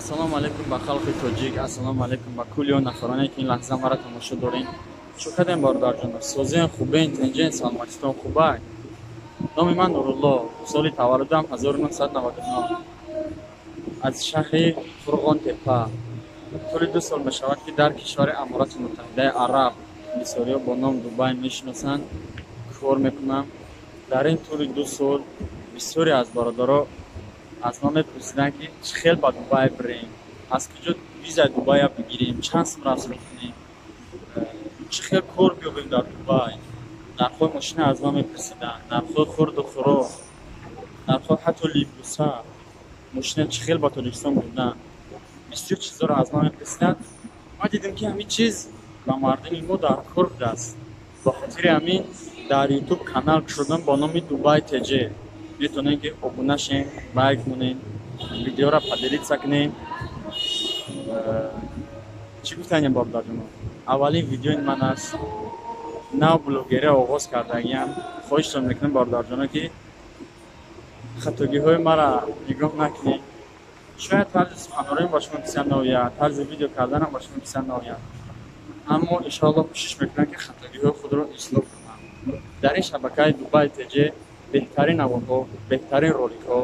Ассалому алайкум ба халқи тоҷик, ассалому алайкум ба кулли он нафароне, ки ин лаҳза маро тамошо дорем. Чӯ кардем, бародарҷон? Созен, хубен, тинҷен, саломатитон хубай? Номи ман Нурулло, соли таваллудам 1999, аз шаҳри Қурғонтепа. Тӯли 2 сол мешавад, ки дар кишвари Аморати Муттаҳидаи Араб, бисёриҳо бо ном Дубай мешиносанд, кор мекунам. Дар ин тӯли 2 сол бисёре аз бародаро аз ман мепурсиданд, ки чӣ хел ба Дубай бирем, аз куҷо визаи Дубая бигирем, чанд сум расм кунем, чӣ хел кор биёбем дар Дубай. Нархҳои мошина аз ман мепурсиданд, нархҳои хурду хӯрок, нархҳои ҳатто либоса, мошина чӣ хел ба Тоҷикистон бурдан. Бисёр чизҳоро аз ман мепурсиданд. Ман дидам, ки ҳамин чиз ба мардуми мо дар кор будааст. Ба хотири ҳамин дар Ютуб канал кушодам бо номи Дубай ТЖ. Метавонем, ки обуна шем, лайк монем, видеоро поделиться кунем. Чӣ гуфтанем, бародарҷоно? Аввалин видеои ман аст. Нав блогерия оғоз кардагиам. Хоҳиштон мекунам, бародарҷоно, ки хатогиҳои маро нигоҳ накунед. Шояд тарзи суханрониам ба шумо писанд наояд, тарзи видео карданам ба шумо писанд наояд, аммо иншоаллоҳ кӯшиш мекунам, ки хатогиҳои худро ислоҳ кунам. Дар ин шабакаи Дубай ТЖ беҳтарин наворҳо, беҳтарин роликҳо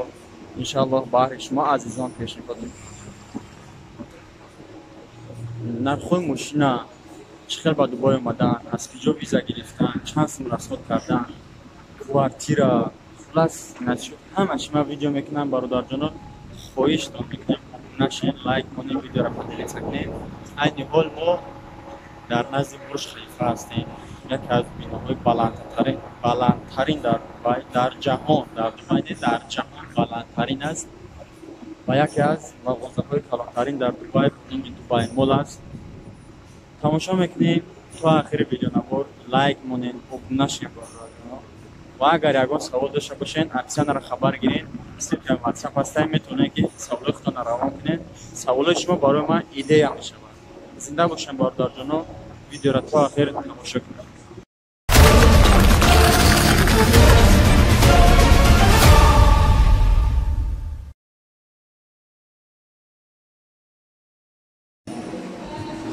иншоаллоҳ баҳри шумо азизон пешниҳод мекунам. Нархҳои мошина, чӣ хел ба Дубай омадан, аз куҷо виза гирифтан, чанд сум расход кардан, квартира, хулас насчёт ҳама чӣ ман видео мекунам, бародарҷоно. Хоҳиштон мекунем, обуна шен, лайк монем, видеоро поделиться кунем. Айни ҳол мо дар назди Бурҷ Халифа ҳастем, яке аз биноҳои баландтарин дар Дубай, дар ҷаҳон, дар Дубай не, дар ҷаҳон баландтарин аст ва яке аз мағозаҳои калонтарин дар Дубай бо номи Дубай Мол аст. Тамошо мекунем то охири видеонавор, лайк монем, обуна шем, бародарҷоно. Ва агар ягон савол дошта бошед, описаниеро хабар гиред. Ссылкаи WhatsApp ҳастем, метавонед, ки саволои худтонро равон кунед. Саволои шумо барои ман идея мешавад. Зинда бошем, бародарҷоно, видеоро то охир тамошо кунед.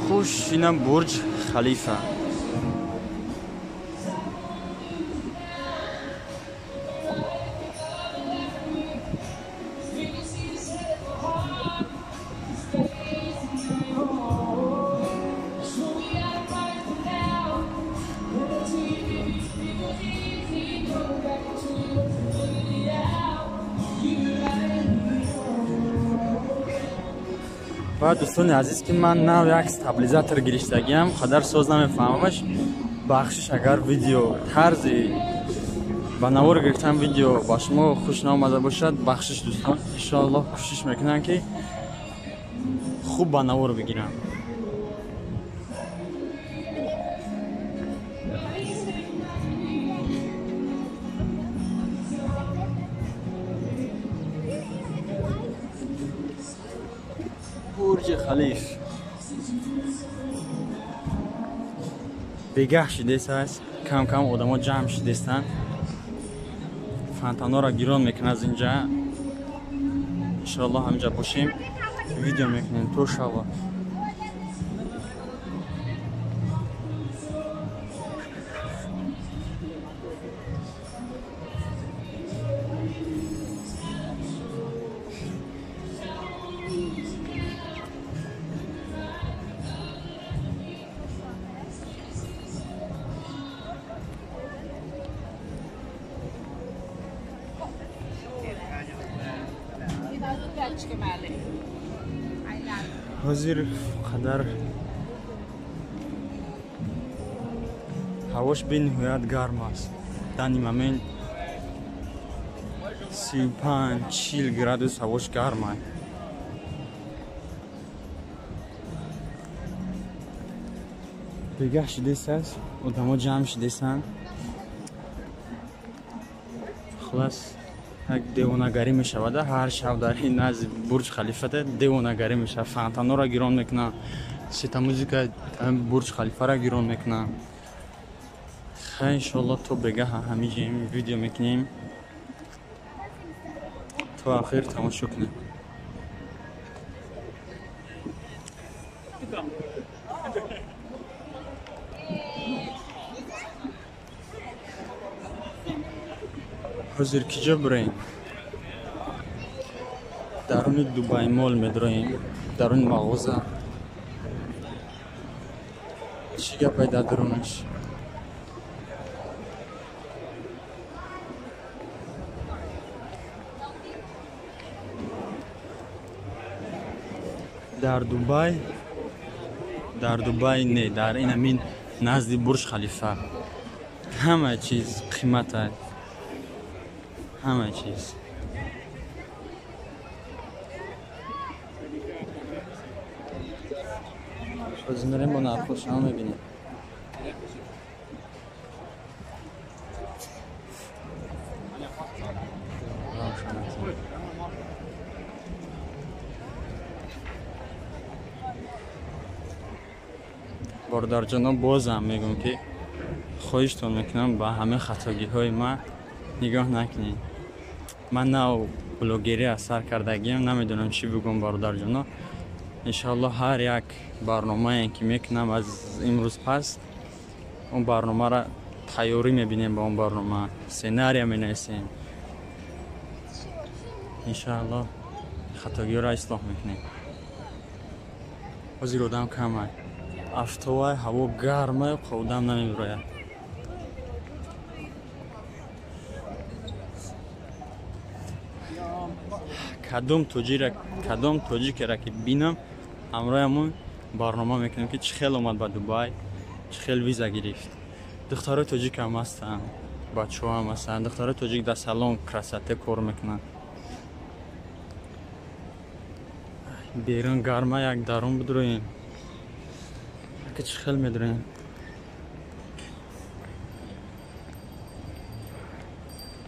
Хуш, инам Бурҷ Халифа. Ва дӯстони азиз, ки ман нав як стабилизатор гирифтагиам, қадар соз намефаҳмамаш. Бахшиш, агар видео тарзи ба навор гирифтан видео ба шумо хуш наомада бошад, бахшиш, дӯстон. Иншоаллоҳ кӯшиш мекунам, ки хуб ба навор бигирам. Бурҷи Халиф бегаҳ шидест аст, кам кам одамо ҷамъ шидестанд, фонтанҳоро гирон мекунад аз инҷа. Иншоаллоҳ ҳаминҷа бошем, видео мекунем то шава. Ҳозир қадар ҳавош бениҳоят гарм аст. Дани момент 35-40 градус ҳавош гарм аст. Бегаҳ шидест аст, одамо ҷамъ шидестанд. Хулас як девонагарӣ мешавад ҳар шаб дар ин назди Бурҷ Халифата девонагарӣ мешавад. Фонтанҳоро гирон мекунанд, сета музыка Бурҷ Халифаро гирон мекунанд. Хай, иншоаллоҳ то бегаҳ ҳамиҷем видео мекунем, то охир тамошо кунем. Ҳозир киҷо бираем? Даруни Дубай Мол медроем, даруни мағоза. Чӣ гапай дар дарунаш? Дар Дубай, дар Дубай не, дар ин ҳамин назди Бурҷ Халифа ҳама чиз қимат аст, ҳама чиз. Ҳозир мерем бо нархҳошам мебинем. Бародарҷоно, бозам мегӯм, ки хоҳиштон мекунам, ба ҳамаи хатогиҳои ман нигоҳ накунед. Ман нав блогерӣ аз сар кардагиам, намедонам чӣ бигӯм, бародарҷоно. Иншоаллоҳ ҳар як барномае ки мекунам аз имрӯз пас, он барномаро тайёрӣ мебинем, ба он барнома сценария менависем. Иншоаллоҳ хатогиҳоро ислоҳ мекунем. Ҳозир одам камай, афтовай, ҳаво гармай, одам намебирояд. Кадом тоҷикера ки бинам, ҳамроҳамон барнома мекунем, ки чӣ хел омад ба Дубай, чӣ хел виза гирифт. Духтарои тоҷик ҳам ҳастанд, бачаҳо ҳам ҳастанд. Духтарои тоҷик дар салон красоте кор мекунанд. Берун гарма, як дарун бидроем. Ака чӣ хел медроем?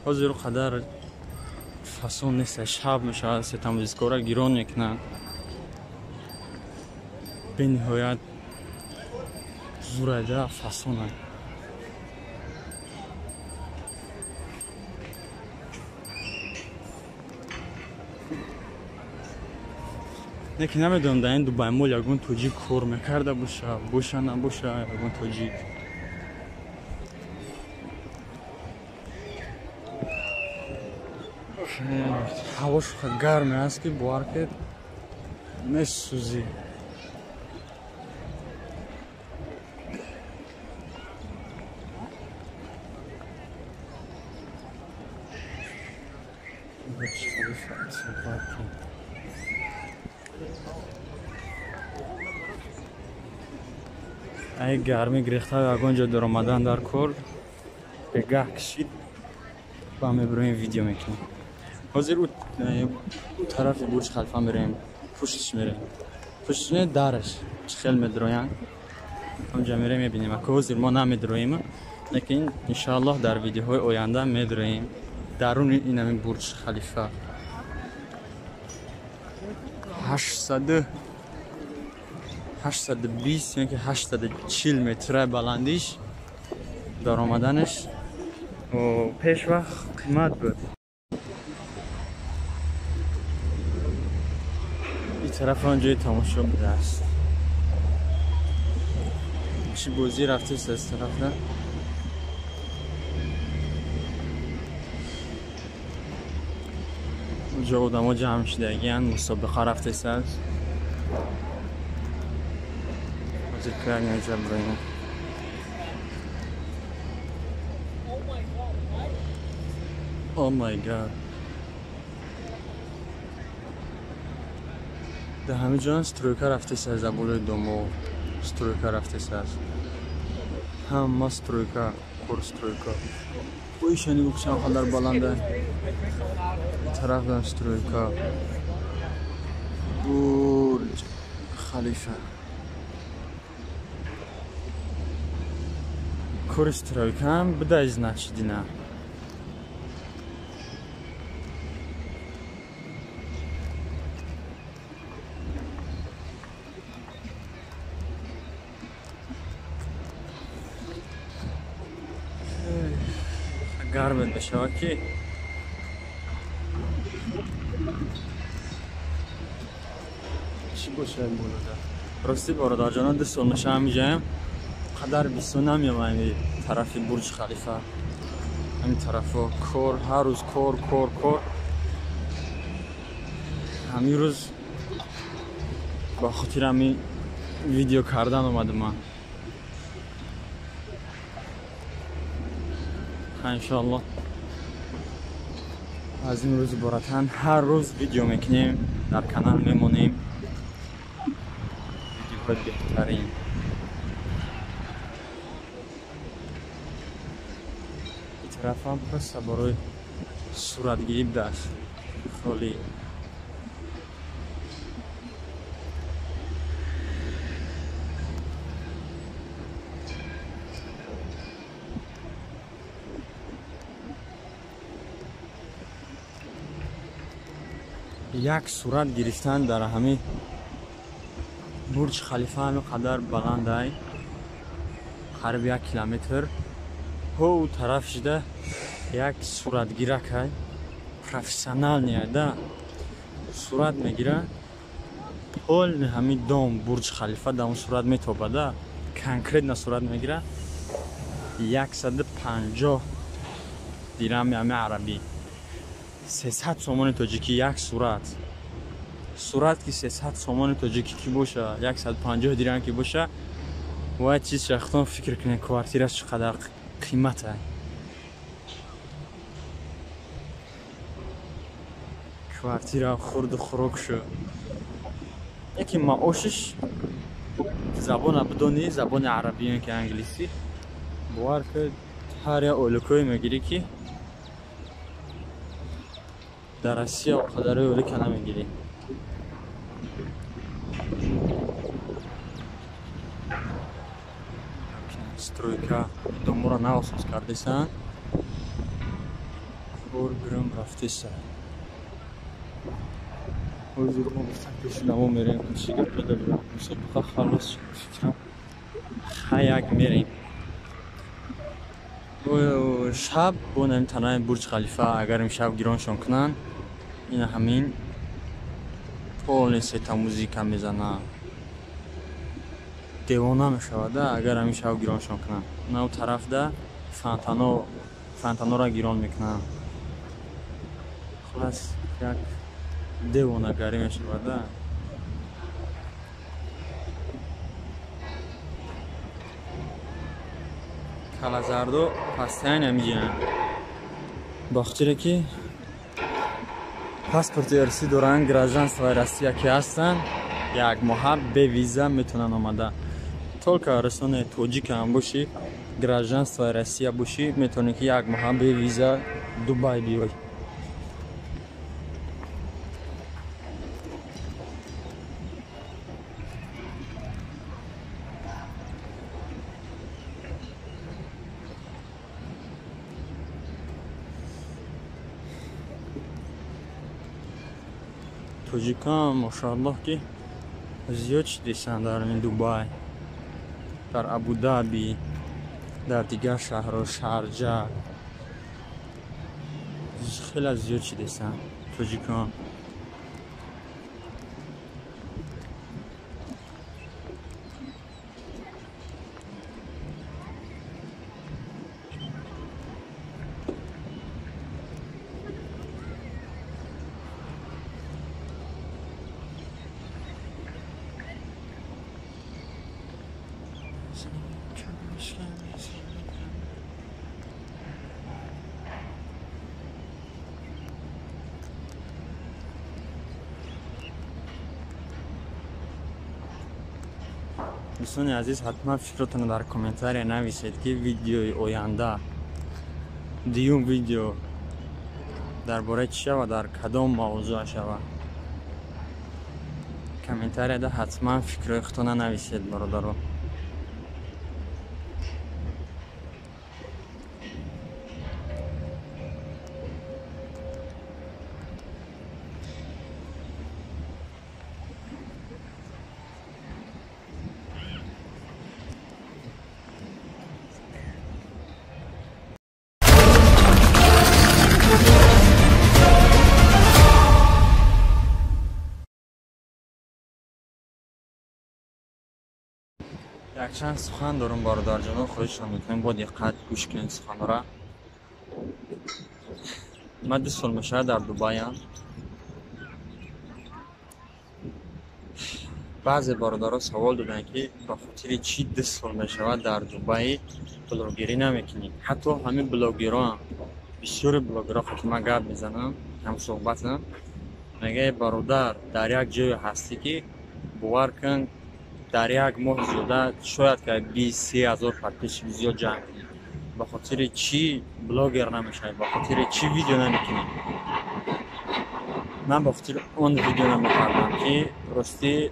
Ҳозир қадар фасон нест, шаб мешавад, сетамбизкора гирон мекунанд. Бениҳоят зурайда фасонанд. Не ки намедонам, дар ин Дубай Мол ягон тоҷик кор мекарда боша, боша набоша ягон тоҷик. Ҳавош гарме аст, ки бовар кунед, месӯзӣ. Ай гармӣ гирифта ягон ҷо даромадан дар кор бегаҳ кишид, ба мебироем, видео мекунем. Ҳозир ӯ тарафи Бурҷ Халифа мерем, пуштиш мерем. Пуштиш не, дараш чӣ хел медроянд, ҳамҷа мерем, мебинем. Ака ҳозир мо намедроем, лекин иншоаллоҳ дар видеоҳои оянда медроем даруни ин ҳамин Бурҷ Халифа. 820 ё ки 840 метра баландиш даромаданаш пеш вақт қимат буд. Ин тараф он ҷои тамошо будааст. Чӣ бозӣ рафтест аз тарафда? Онҷо одамо ҷамъ шудагиянд, мусобиқа рафтест аст. Ҳозир кунҷа бироем. Oh my God. Дар ҳамин ҷо стройка рафтест аст, дар болои домо стройка рафтест аст. Ҳама стройка, кор стройка. Оиша нигоҳ чанд қадар баланда. Ин тараф стройка. Бурҷ Халифа. Кори стройкаам бидай, значит, дина. Гармет мешавад, ки чӣ бошад болода. Рости, бародарҷонон, 2 сол меша ҳамиҷаем, қадар бисо намеомаем тарафи Бурҷ Халифа. Ҳамин тарафо кор, ҳар рӯз кор, кор, кор. Ҳамин рӯз ба хотири ҳамин видео кардан омадам ман. Иншоаллоҳ аз ин рӯз иборатан ҳар рӯз видео мекунем, дар канал мемонем. Видеоҳои беҳтарин. Ин тарафам просто барои суратгирӣ будааст. Холӣ. Як сурат гирифтан дар ҳамин Бурҷ Халифа ҳамин қадар баландай, қариб 1 километр. Ҳо тараф шида як суратгиракай, профессионалния да сурат мегира. Полни ҳамин дом Бурҷ Халифа дар он сурат метобада, конкретно сурат мегира. 150 дирами ҳамин арабӣ, 300 сомони тоҷикӣ як сурат. Сурат ки 300 сомони тоҷикӣ ки боша, 150 дирам ки боша, вай чиз шахтон фикр кунед квартираш чӣ қадар қимат ай. Квартира хурду хӯрок шуд. Яке маошиш забона бидонӣ, забони арабӣ ё ки англисӣ, бовар кунед ҳар як ойликое мегирӣ ки дар Россия қадари ойлика намегирӣ. Стройка домора навсоз кардесанд, кор гирм рафтеса. Ҳозир мо пеши намо мерем, чӣ гап дорем? Мусобиқа халос шуд, фикрам хаяк мерем. Шаб бо нами танаи Бурҷ Халифа агар имшаб гироншон кунанд, ина ҳамин полный сета музика мезана. Девона мешавада агар ҳамин шаб гироншон кунанд. На тарафда фонтанора гирон мекунанд. Хулас як девонагарӣ мешавада. Калазардо постоянно меҷиҳанд, ба хотире ки паспорти РС доранд, гражданствои Россия ки ҳастанд, як моҳа бе виза метавонанд омада. Только расонаи тоҷик ҳам бошӣ, гражданствои Россия бошӣ, метавонӣ ки як моҳа бе виза Дубай биёй. Тоҷикам машааллоҳ ки зиёд шидисанд дар Дубай, дар Абудаби, дар дигар шаҳрҳо, Шарҷа хеле зиёд шидисанд тоҷикон. Дӯстони азиз, ҳатман фикротонро дар комментария нависед ки видеои оянда, дуюм видео дар бораи чӣ шава, дар кадом мавзӯъ шава. Комментарияда ҳатман фикрҳои худтонро нависед, бародаро. Якчанд сухан дорум, бародарҷоно, хоҳишам мекунем бо диққат гӯш кунед суханора. Ман 2 сол мешавад дар Дубайам. Баъзе бародаро савол доданд, ки ба хотири чӣ 2 сол мешавад дар Дубай блогерӣ намекунӣ. Ҳатто ҳамин блогерҳоам, бисёри блогерҳо ки ман гап мезанам, ҳамсӯҳбатам, мегӯяд: бародар, дар як ҷое ҳастӣ, ки бовар кун, дар як моҳ зиёда шояд ки 20-30 ҳазор подписчик зиёд ҷамъ кунӣ. Ба хотири чӣ блогер намешавӣ? Ба хотири чӣ видео намекунӣ? Ман ба хотири он видео намекардам, ки ростӣ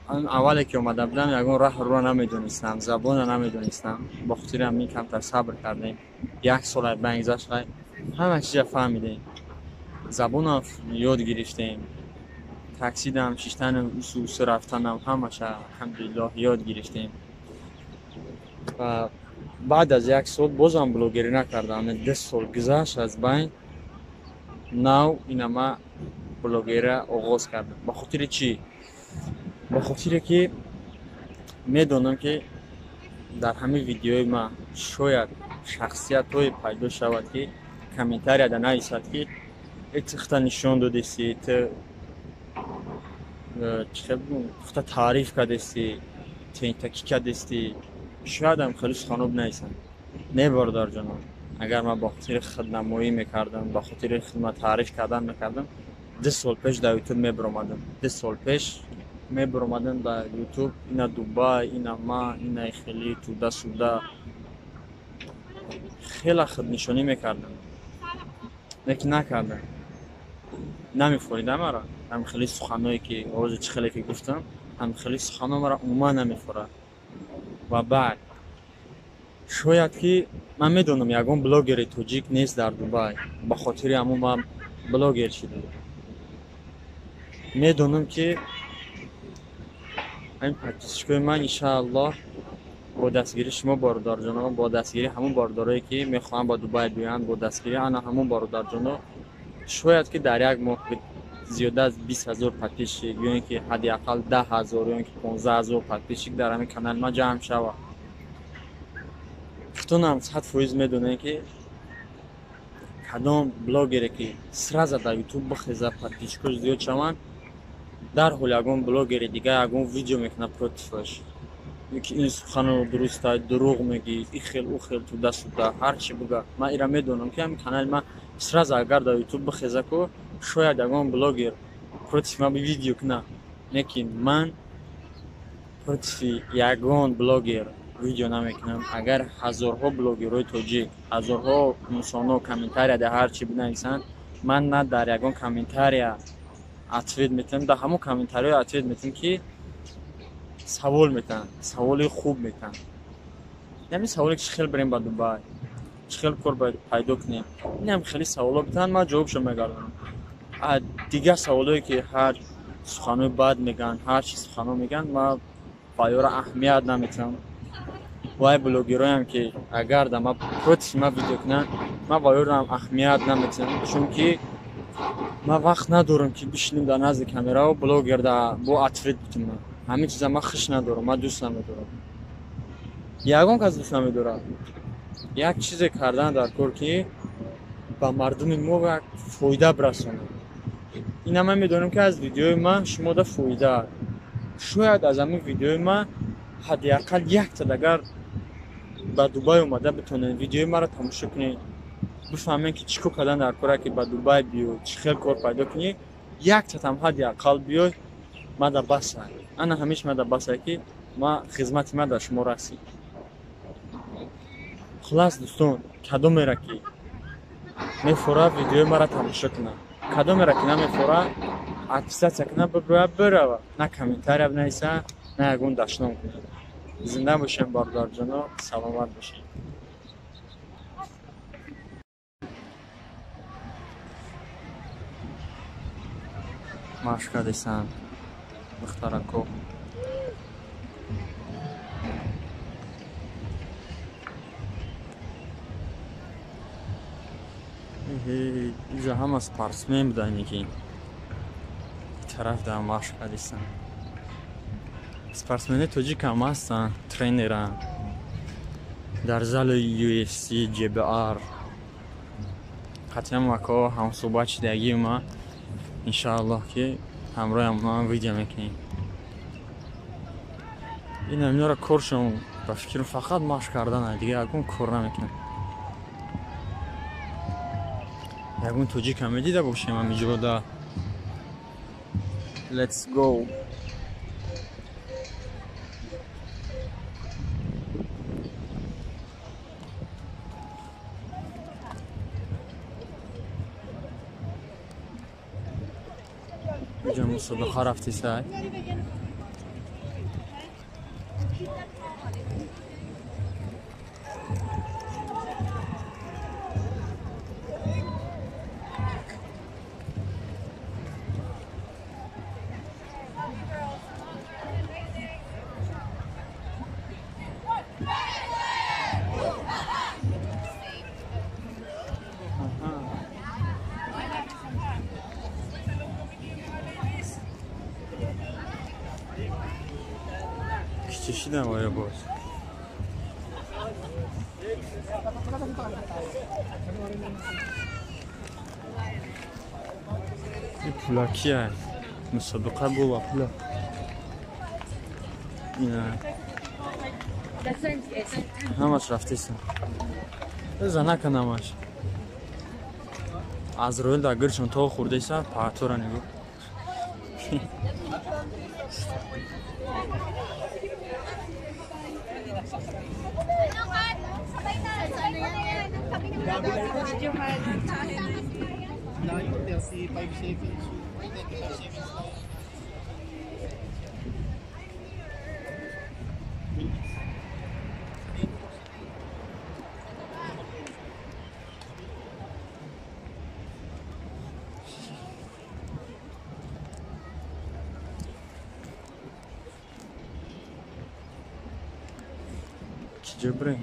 аввале ки омада будам, ягон раҳ-рӯ намедонистам, забона намедонистам. Ба хотири ҳамин камтар сабр кардем. 1 сол банг гузашт, ҳама чиза фаҳмидем, забонам ёд гирифтем, таксидам, шиштанам, усу рафтанам, ҳамаша алҳамдулиллоҳ ёд гирифтем. Ва баъд аз 1 сол бозам блогерӣ накардам. 2 сол гузашт аз байн, нав ина ман блогерия оғоз кардам. Ба хотири чӣ? Ба хотире ки медонам, ки дар ҳамин видеои ман шояд шахсиятҳое пайдо шавад, ки комментарияда нависад, ки тихта нишон додеси, тихта таъриф кардеси, тентакӣ кардести. Шоядам хеле суханҳо бинависанд. Не, бародарҷонон, агар ман ба хотири худнамоӣ мекардам, ба хотири хидмат таъриф кардан мекардам, 2 сол пеш дар Ютуб мебиромадам. 2 сол пеш мебиромадам дар Ютуб, ина Дубай, ина ман, ина хеле туда суда, хеле худнишонӣ мекардам, лекин накардам. Намефорида маро ҳам хеле суханҳое, ки ҳозир чӣ хеле ки гуфтам, ҳам хеле суханҳо маро умуман намефорад. Ва баъд шояд ки ман медонам, ягон блогери тоҷик нест дар Дубай, ба хотири ҳамон ман блогер шудам. Медонам, ки ҳамин подписчикои ман, иншааллоҳ, бо дастгирии шумо, бародарҷоно, бо дастгирии ҳамон бародарое, ки мехоҳанд ба Дубай биёянд, бо дастгирии ана ҳамон бародарҷоно, шояд ки дар як моҳ зиёда аз 20 ҳазор подписчик ё ин ки ҳадди ақал 10 ҳазор ё ин ки 15 ҳазор подписчик дар ҳамин канали ман ҷамъ шавад. Худтонам 100% медонед, ки кадом блогере ки сразу дар Ютуб бихеза, подписчикош зиёд шаванд, дарҳол ягон блогери дигар ягон видео мекунад противаш, ки ин сухано дуруст, дурӯғ мегӣ, и хел, ӯ хел, туда суда, ҳар чи буга. Ман ира медонам, ки ҳамин канали ман сразу агар дар Ютуб бихеза ку, шояд ягон блогер против ман видео кунад, лекин ман противи ягон блогер видео намекунам. Агар ҳазорҳо блогерҳои тоҷик, ҳазорҳо инсонҳо комментария дар ҳар чи бинависанд, ман на дар ягон комментария ответ метиҳам, дар ҳамон комментариҳо ответ метиҳам, ки савол метиҳанд, саволи хуб метиҳанд. Ҳамин саволе ки чӣ хел бирем ба Дубай, чӣ хел кор пайдо кунем, инам хеле саволҳо битиҳанд, ман ҷавобшо мегардонам. Дигар саволое, ки ҳар суханҳои бад мегӯянд, ҳар чи суханҳо мегӯянд, ман ба ёра аҳамият наметиҳам. Вай блогерҳоям, ки агар дар ман против ман видео кунанд, ман ба ёраам аҳамият наметиҳам, чунки ман вақт надорам, ки бишинам дар назди камерао блогер бо ответ битунам. Ҳамин чиза ман хуш надорам, ман дӯст намедорам, ягон кас дӯст намедорад. Як чизе кардан дар кор, ки ба мардуми мо як фоида бирасонад. Ина ман медонам, ки аз видеои ман шумода фоида, шояд аз ҳамин видеои ман ҳадди ақал яктад агар ба Дубай омада битонед, видеои маро тамошо кунед, бифаҳмед, ки чӣ кор кардан дар кора, ки ба Дубай биёй, чӣ хел кор пайдо кунӣ, яктатам ҳадди ақал биёй, мада баса. Ана ҳамиш мада баса, ки ма хизмати ма дар шумо расид. Хулас, дӯстон, кадомера ки мефора, видеои маро тамошо кунад, кадомера ки намефора, отписаться кунад, бибирояд, бирава, на комментария бинависа, на ягон дашном кунад. Зинда бошем, бародарҷоно, саломат бошед. Машқ кардесанд духтарако. Иҷа ҳама спортсмен буданд, ки тараф дар машқ кардесанд. Спортсмени тоҷикам ҳастанд, тренеранд дар зали UFC, JBR. Қатъиян мако ҳамсӯҳбат шидагии ма, иншааллоҳ ки ҳамроҳи ҳамонам видео мекунем. Ин ҳаминора коршон ба фикрам фақат машқ кардан, дига ягон кор намекунам. Ягон тоҷик ҳам медида бошем ҳамиҷода. Let's go. Иҷо мусобиқа рафтисай. Кичишидам оё боз. И пулакия мусобиқа бу ва пула. Ина ҳамаш рафтеса. Занака намаш. Азроил да гирчон то хӯрдеса, паатора нигоҳ. Layo, 35 seconds. 35 seconds tayo. Ҷабрин.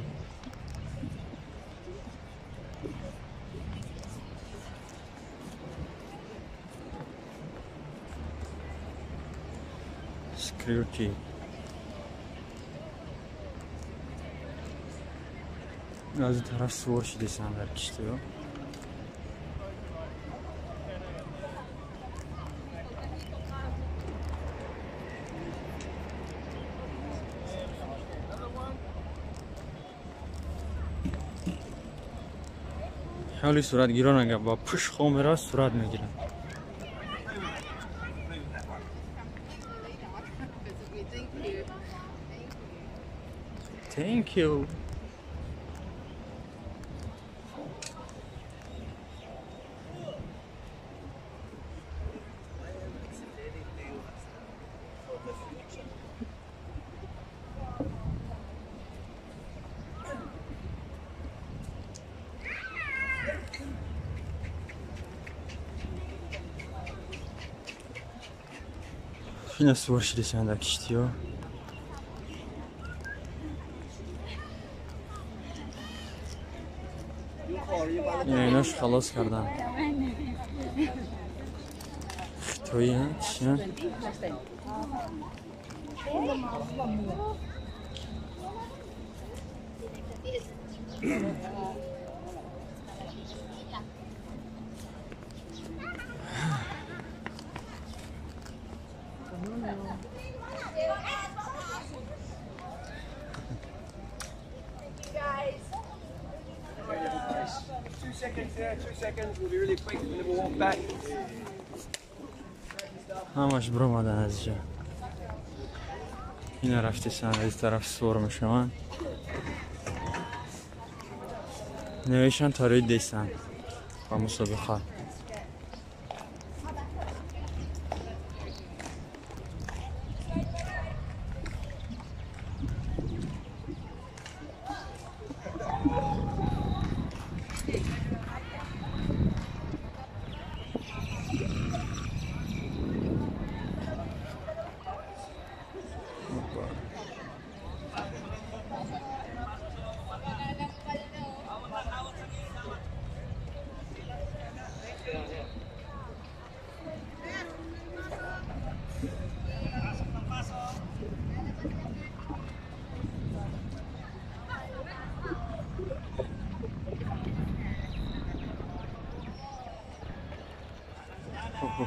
Security. Аз тараф сувор шидесан дар киштиё. ҳоли суратгирон агар ба пушт хомера сурат мегиранд. Thank you. Ина сувор шидесан дар киштиё. Ина инош халос кардан. Хитоиян, чиян? 2 seconds there, 2 seconds. We'll be really quick and then we'll walk back. Ҳамаш биромадан аз ҷо. Ина рафтесан аз тараф сувор мешаванд. Навишан тарои десан ба мусобиқа.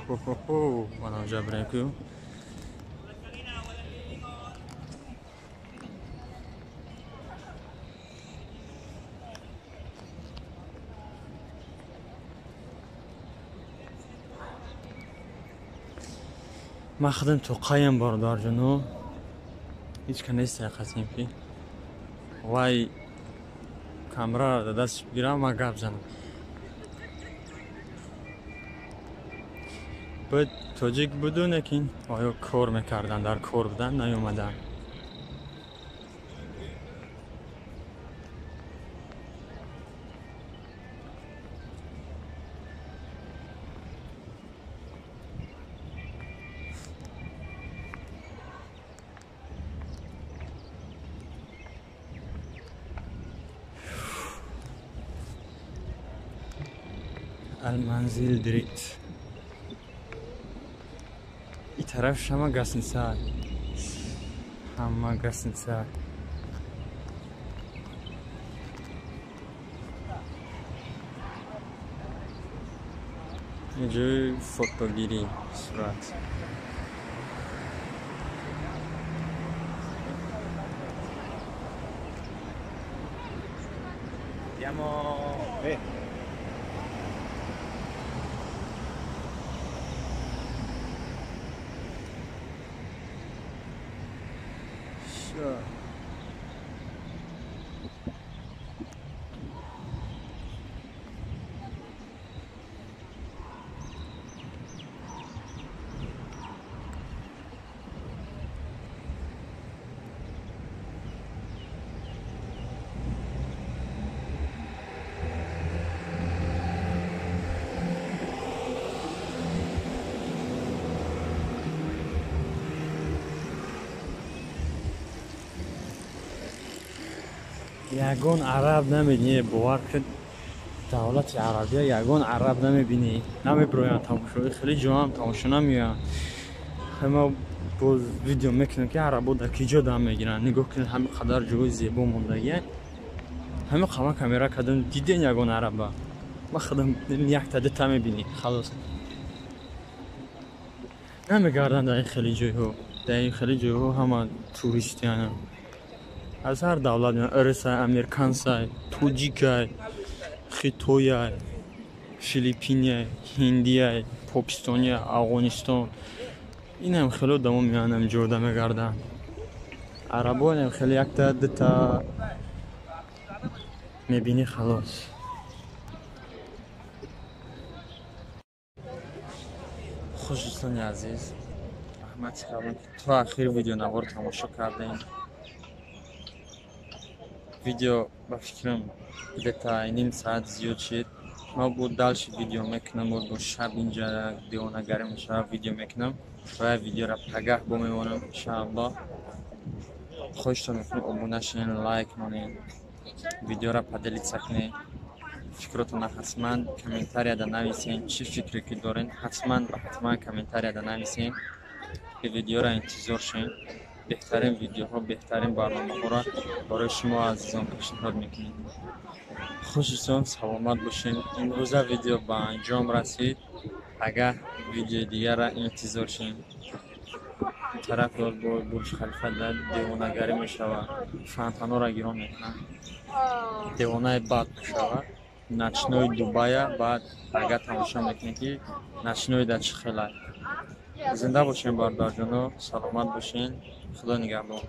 Хо-хо-хо, мана онҷа бирем ку. Ман худам тоқаям, бародарҷоно, ҳеҷ ка нест қасем ки вай камераро дар дастш бигирам, ман гап занам. Буд, тоҷик буду, лекин оё кор мекарданд, дар кор буданд, наёмаданд. Алманзил дрит. И тараф ҳама гостиница, ҳама гостиница. Ҷои фотогирӣ, сурат. Andiamo. Sure. Ягон араб намебинӣ, бовар кун, давлати арабия ягон араб намебинӣ, намебироянд тамошои, хеле ҷоам тамошо намеоянд. Ма боз видео мекунем, ки арабо дар ки ҷо дам мегиранд. Нигоҳ кунед, ҳамин қадар ҷои зебо мондагия, ҳамин қама камера кардам, диден ягон араба? Ма худам якта дута мебинӣ, халос. Намегарданд дар ин хеле ҷойҳо, дар ин хеле ҷойҳо ҳама туристиянанд аз ҳар давлат: русай, американсай, тоҷикай, хитояй, филиппиняй, ҳиндияй, покистония, Афғонистон. Инам хеле одамо меоянд, ҷода мегарданд. Арабоам хеле якта дута мебинӣ, халос. Хуш, дӯстони азиз, раҳмати калон, то ахири видеонавор тамошо кардем. Видео, ба фикрам, где-то ним саат зиёд шид. Ма бо дальше видео мекунам, бо шаб инҷа девонагарӣ мешава, видео мекунам ва видеора пагаҳ бо мемонам, иншааллоҳ. Хоҳиштон мекунам, обуна шавен, лайк монед, видеора поделиться кунед, фикротона ҳатман комментарияда нависен. Чӣ фикре ки дорен, ҳатман ва ҳатман комментарияда нависен, ки видеора интизор шавем. Беҳтарин видеоҳо, беҳтарин барномаҳоро барои шумо азизон пешниҳод мекунем. Хуш, дӯстон, саломат бошед. Имрӯза видео ба анҷом расид, агар видеои дигарра интизор шем. Тараф бо Бурҷ Халифа девонагарӣ мешавад, фонтанҳоро гирон мекунанд, девонаи бад мешавад. Ночной Дубая баъд агар тамошо мекунед, ки ночной да чӣ хелай. Зинда бошем, бародарҷоно, саломат бошен, Худо нигаҳбон.